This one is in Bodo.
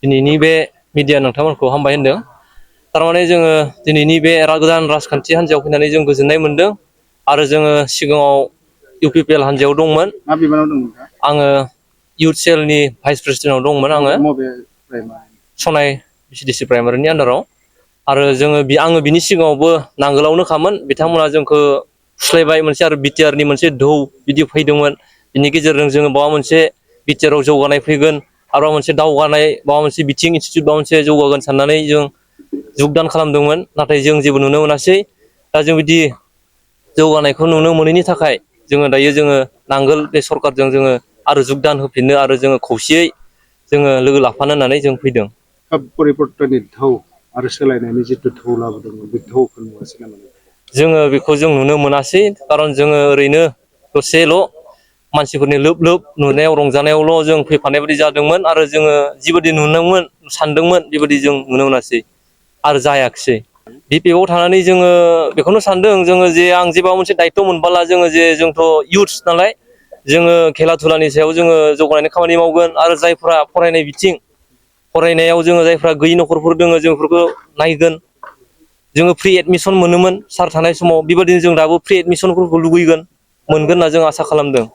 दिनैनि बे मिडिया नोंथांमोनखौ हामबाय होनदों। थारमाने जोङो दिनैनि बे गोदान राजखान्थि हान्जायाव फैनानै जों गोजोननाय मोनदों आरो जोङो सिगाङाव UPPL हान्जायाव दंमोन। मा बिबानाव दं नोंथाङा? आङो इउथ सेलनि भाइस प्रेसिडेन्टआव दंमोन आङो सनाय CDC प्राइमारिनि आन्दाराव। आरो आङो बिनि सिगाङावबो नांगोलावनो खामोन। बिथांमोना जोंखौ फुस्लायबाय मोनसे आरो बिटिआरनि मोनसे ढौ बिदि फैदोंमोन। बिनि गेजेरजों जोङो माबा मोनसे बिटिआराव जौगानाय फैगोन आरो मोनसे दावगानाय माबा मोनसे बिथिं इनस्टिटिउट माबा मोनसे जौगागोन साननानै जों जुगदान खालामदोंमोन। नाथाय जों जेबो नुनो मोनासै। दा जों बिदि जौगानायखौ नुनो मोनैनि थाखाय जोङो दायो नांगोल बे सरकारजों जोङो आरो जुगदान होफिननो आरो जोङो खौसेयै जोङो लोगो लाफानो होननानै जों फैदों। परिबर्तननि ढौ आरो सोलायनायनि जिथु ढौ लाबोदोंमोन बे ढौखौ नुवासै नामा? जोङो बेखौ जों नुनो मोनासै। खारन जोङो ओरैनो दसेल' मानसिफोरनि लोब लोब नुनायाव रंजानायावल' जों फैफानाय बायदि जादोंमोन आरो जोङो जिबायदि नुदोंमोन सानदोंमोन बेबायदि जों नुनो मोनासै आरो जायाखिसै। BPFआव थानानै जोङो बेखौनो सानदों जोङो जे आं जेबा मोनसे दायथ' मोनबोला जोंथ' इउथ्स नालाय जोङो खेला धुलानि सायाव जोङो जौगानायनि खामानि मावगोन आरो जायफ्रा फरायनाय बिथिं फरायनायाव जोङो जायफ्रा गैयि न'खरफोर दोङो जों बेफोरखौ नायगोन। जोङो फ्रि एडमिसन मोनोमोन सार थानाय समाव बेबायदिनो जों दाबो फ्रि एडमिसनफोरखौ लुगैगोन मोनगोन होनना जों आसा खालामदों।